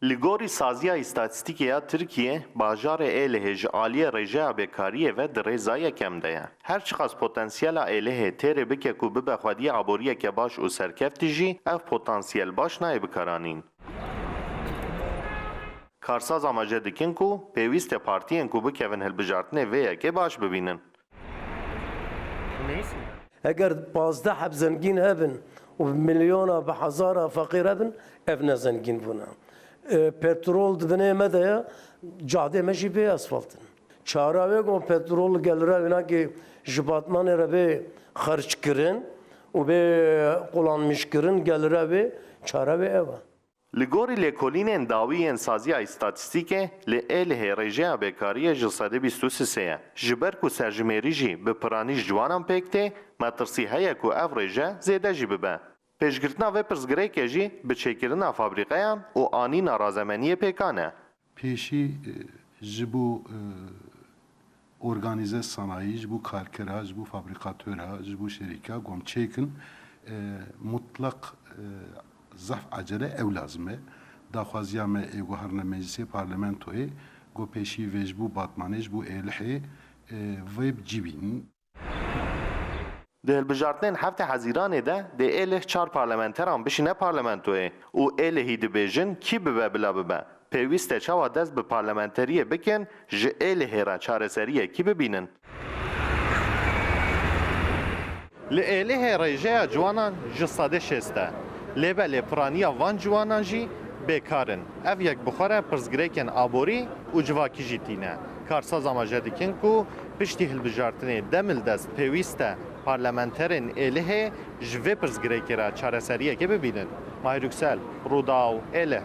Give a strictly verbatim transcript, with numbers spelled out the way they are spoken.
Li gorî Saziya Îstatîstîkê ya Tirkiyê, bajarê Êlihê ji aliyê rêjeya bêkariyê ve di rêza yekem de ye. Her çiqas potansiyela Êlihê têrê bike ku bibe xwediyê aboriyeke baş û serkeftî jî, ev potansiyel baş nayê bikaranîn. Karsaza me jê dikin ku pêwîst e partiyên ku bikevin hilbijartinê vê yekê baş bibînin. Eger pazdeh heb zengîn hebin û bi milyona, bi hezara feqîr hebin, ev ne zengîn bûne. E, petrol di binê me de ye, cadê me jî bê asfalt in. Çara wê ku petrol gel re wênakê ji batmanê re bê xerckirin û bê qulanmişkirin, gel re bê, çara wê ew e. Li gorî lêkolînên dawî yên Saziya Îstatîstîkê, li Êlihê rêjeya bêkariyê ji sedê bîst û sisê ye. Ji ber ku serjimêrî jî bi piranî ji ciwanan pêk tê, metirsî heye ku ev rêje zêde jî bibe. Pêşgirtina vê pirsgirêkê jî bi çêkirina fabrîqeyan û anîna razemeniyê pêkan e. Pêşî, e, ji bo, e, organîze sanayî, ji bo karkera, ji bo fabrîkatora, ji bo şerîka ku em çêkin, e, mutlaq, e, zehf ecele ew lazim e. Daxwaziya me ê guherine meclisê parlamentoyê, ku pêşî vê ji bo Batmanê, ji bo Êlihê, e, vê bi cî bînin. Di hilbijartinên heftê Hezîranê de dê Êlih çar parlamenteran bişîne parlamentoyê û Êlihî dibêjin kî bibe bila bibe. Pêwîst e çawa dest bi parlamenteriyê bikin, ji Êlihê re çareseriyekî bibînin. Li Êlihê rêjeya ciwanan ji sedê şêst e. Lê belê piraniya van ciwanan jî bêkar in. Ev yek bi xwe re pirsgirêkên aborî û civakî jî tîne. Karsaza me jê dikin ku piştî hilbijartinê demildest pêwîst e parlamenterên Êlihê ji vê pirsgirêkê re çareseriyekê bibînin. Mahir Yüksel, Rûdaw, Êlih.